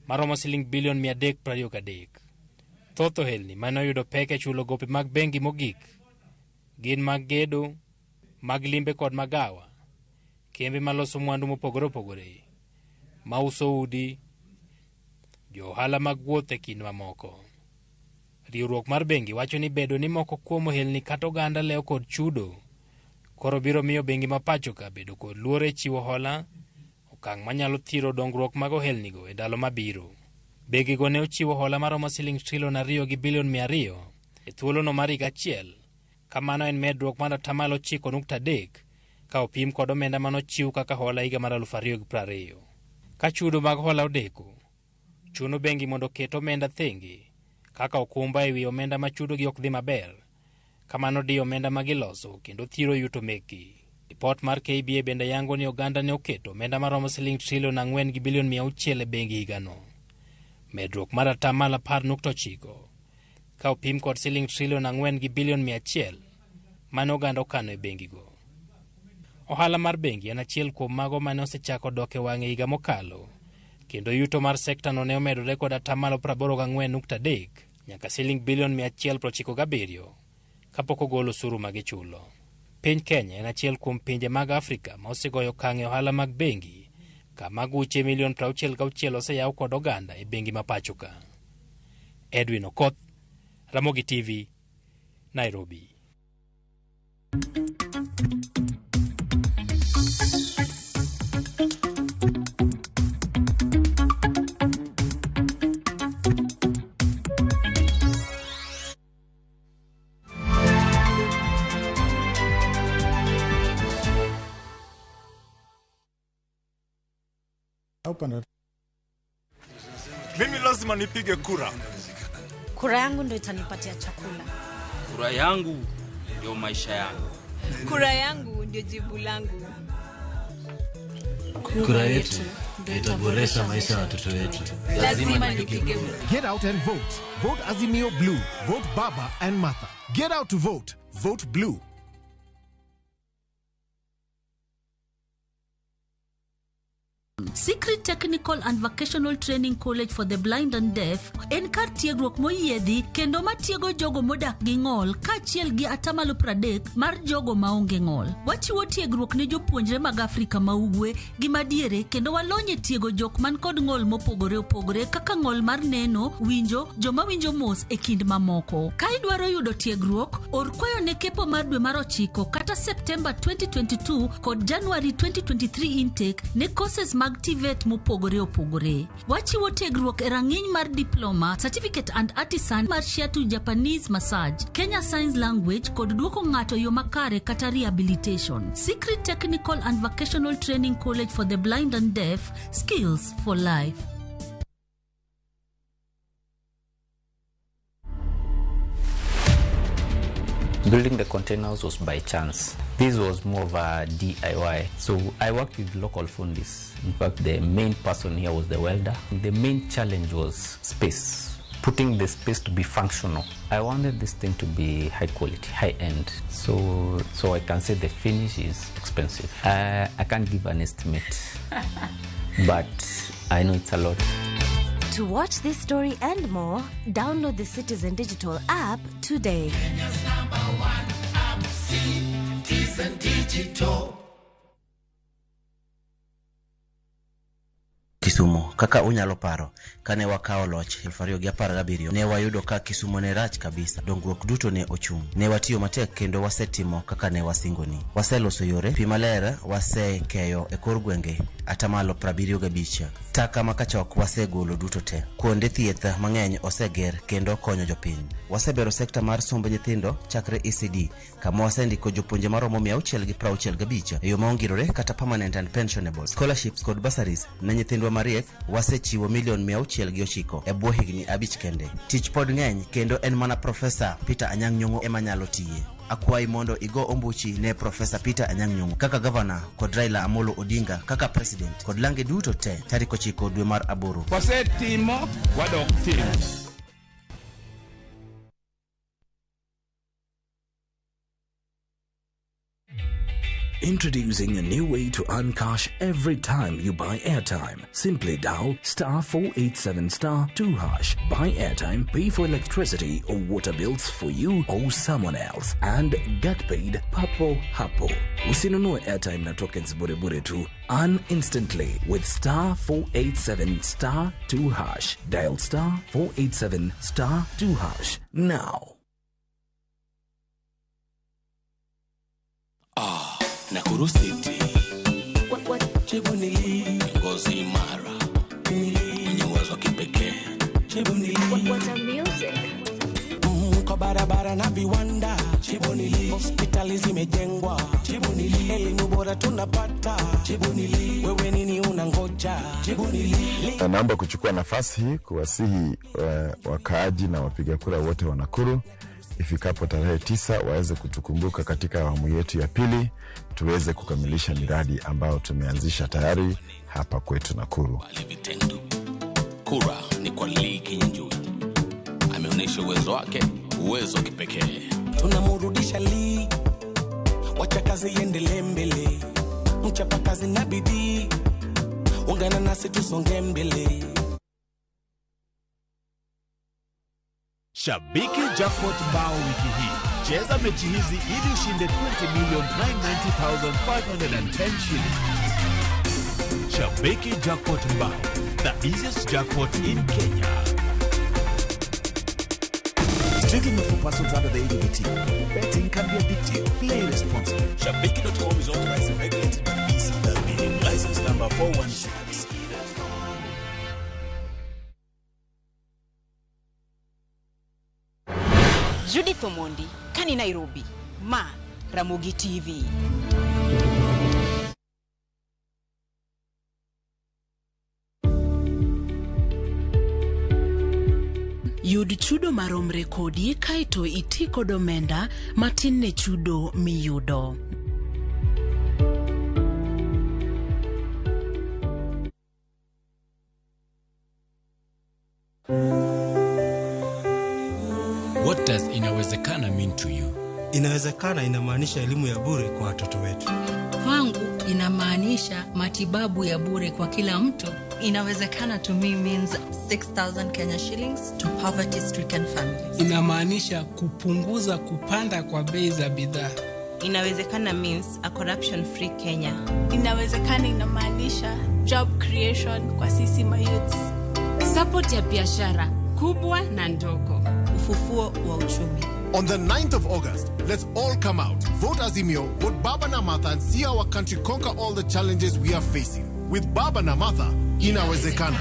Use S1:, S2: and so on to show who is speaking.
S1: maromo siling bilion 323. Thoth ohelni mane oyudo pek e chulo gope mag bengi mogik gin mag gedo, mag limbe kod magawa, kembe maloso mwandu mopogore opogore, mauso udi, jo ohala mag wuoth e kind mamoko. Riwruok mar bengi wacho ni bedo ni moko kuom ohelni kata oganda lewo kod chudo koro biro miyo bengi ma pacho ka bedo kod luoro e chiwo hola, okang' manyalo thiro dongruok mag ohelnigo e ndalo mabiro. Bengigo ne ochiwo hola maromo siling trilion 2 gi bilion 200 e thuolono mar higa achiel, ka mano en medruok mar 9.3% ka opim kod omenda manochiw kaka hola higa mar 2020. Ka chudo mag hola odeko, chuno bengi mondo oket omenda thenge kaka okumba e wi omenda ma chudogi ok dhi maber, kamano diyo omenda ma giloso kendo thiro yuto mekgi. Ripot mar KBA bende yango ni oganda ne oketo omenda maromo siling trilion 4 gi bilion 600 e bengi higano, medruok mar 10.9% ka opim kod siling trilion 4 gi bilion 100 mane oganda okano e bengigo. Ohala mar bengi en achiel kuom mago mane osechako dok e wang'e higa mokalo, kendo yuto mar sektano ne omedore kod 84.3% nyaka siling bilion 197 kapok ogol osuru ma gichulo. Piny Kenya en achiel kuom pinje mag Afrika ma osegoyo okang' e ohala mag bengi, kama guche milion 66 oseyaw kod oganda e bengi ma pacho ka. Edwin Okoth, Ramogi TV, Nairobi.
S2: Mimi lazima nipige kura.
S3: Kura yangu ndio itanipatia chakula.
S4: Kura yangu ndio maisha yangu.
S5: Kura yangu ndio jibu langu.
S6: Kura yetu ndio itaboresha maisha ya watoto wetu.
S5: Lazima nipige kura.
S7: Get out and vote. Vote Azimio Blue. Vote Baba and Martha. Get out to vote. Vote Blue.
S8: Secret Technical and Vocational Training College for the Blind and Deaf en kar tiegruok moyiedhi kendo matiego jogo modak gi ng'ol kaachiel gi atamalo 30 mar jogo maonge ng'ol. Wachiwo tiegruok ne jopuonjre mag Afrika ma Ugwe gi madiere kendo walony e tiego jok man kod ng'ol mopogore opogore kaka ng'ol mar neno, winjo, joma winjo mos e kind mamoko. Ka idwaro yudo tiegruok, or kwayo ne kepo mar dwe mar ochiko kata Septemba 2022 kod January 2023 intake ne courses mag TVET mopogore opogore. Wachiwo tiegruok e rang'iny mar diploma, certificate and artisan mar Shiatsu Japanese massage, Kenya Signs Language kod duoko ng'ato yo makare kata rehabilitation. Secret Technical and Vocational Training College for the Blind and Deaf, skills for life.
S9: Building the containers was by chance. This was more of a DIY. So I worked with local fundis. In fact, the main person here was the welder. The main challenge was space, putting the space to be functional. I wanted this thing to be high quality, high end. So I can say the finish is expensive. I can't give an estimate, but I know it's a lot.
S10: To watch this story and more, download the Citizen Digital app today.
S11: Kenya's number one app, Citizen Digital.
S12: Kisumu kaka unyalo paro kane wakawo loch 2017 ne wayudo ka Kisumu ne rach kabisa, dongruok duto ne ochung'. Ne watiyo matek kendo wasetimo kaka ne wasingoni. Waseloso yore, pi maler wasekeyo e kor gwenge atamalo 75. Taka makachok wasegolo duto te. Kuonde thieth mang'eny oseger kendo konyo jopiny. Wasebero sekta mar somb nyithindo chakre ECD kama wasendiko jopuonje maromo 665 e yo ma ongirore kata permanent and pensionable. Scholarships kod bursaries ne nyithindwa mariek wasechiwo milion 609 e bwo higni 5 kende. Tich pod ng'eny kendo en mana Profesa Peter Anyang' Nyong'o ema nyalo tiye. Akwayi mondo igo ombuchi ne Profesa Peter Anyang' Nyong'o kaka gavana kod Raila Amolo Odinga kaka president kod lange duto te tarik 9 dwe mar 8.
S13: Wasetimo, wadok timo.
S14: Introducing a new way to earn cash every time you buy airtime. Simply dial star 487 star 2 hash. Buy airtime, pay for electricity or water bills for you or someone else, and get paid papo hapo. Usinunue airtime na tokens bure bure tu. Earn instantly with star 487 star 2 hash. Dial star 487 star 2 hash now.
S15: Ah, Nakuru City. Chebunili, ngozi imara, mwenye uwezo wa kipekee. Chebunili.
S10: What a music.
S16: Kwa barabara na viwanda. Chebunili. Hospitali zimejengwa. Chebunili. Elimu bora tunapata. Chebunili. Wewe nini unangoja? Chebunili.
S17: Naomba kuchukua nafasi hii kuwasihi wakaaji na wapiga kura wote wa Nakuru ifikapo tarehe 9 waweze kutukumbuka katika awamu yetu ya pili, tuweze kukamilisha miradi ambayo tumeanzisha tayari hapa kwetu Nakuru.
S15: Kura ni kwa Lee Kinyanjui. Ameonyesha uwezo wake, uwezo wa kipekee.
S16: Tunamrudisha Lee, wacha kazi iendelee mbele, mchapa kazi na bidii, ungana nasi tusonge mbele.
S18: Shabiki Jackpot Mbao wiki hii. Cheza mechi hizi ili ushinde 20,990,510 shillings. Shabiki Jackpot Mbao, the easiest jackpot in Kenya.
S19: Strictly not for persons under the age of 18. Betting can be addictive. Play responsibly.
S20: Shabiki.com is authorized and regulated by the BCLB. License number 416.
S5: Judith Omondi, Kani Nairobi, Ma, Ramogi TV.
S21: Yud chudo maromre kodi kaeto iti kod omenda matin ne chudo miyudo.
S22: What does inawezekana mean to you?
S23: Inawezekana inamaanisha elimu ya bure kwa watoto wetu.
S24: Kwangu inamaanisha matibabu ya bure kwa kila mtu.
S25: Inawezekana to me means 6,000 Kenya shillings to poverty stricken families.
S26: Inamaanisha kupunguza kupanda kwa bei za bidhaa.
S5: Inawezekana means a corruption free Kenya.
S27: Inawezekana inamaanisha job creation kwa sisi mayouths.
S28: Support ya biashara kubwa na ndogo.
S5: Ufufuo wa uchumi.
S7: On the 9th of August, let's all come out, vote Azimio, vote Baba na Martha, and see our country conquer all the challenges we are facing. With Baba na Martha, inawezekana.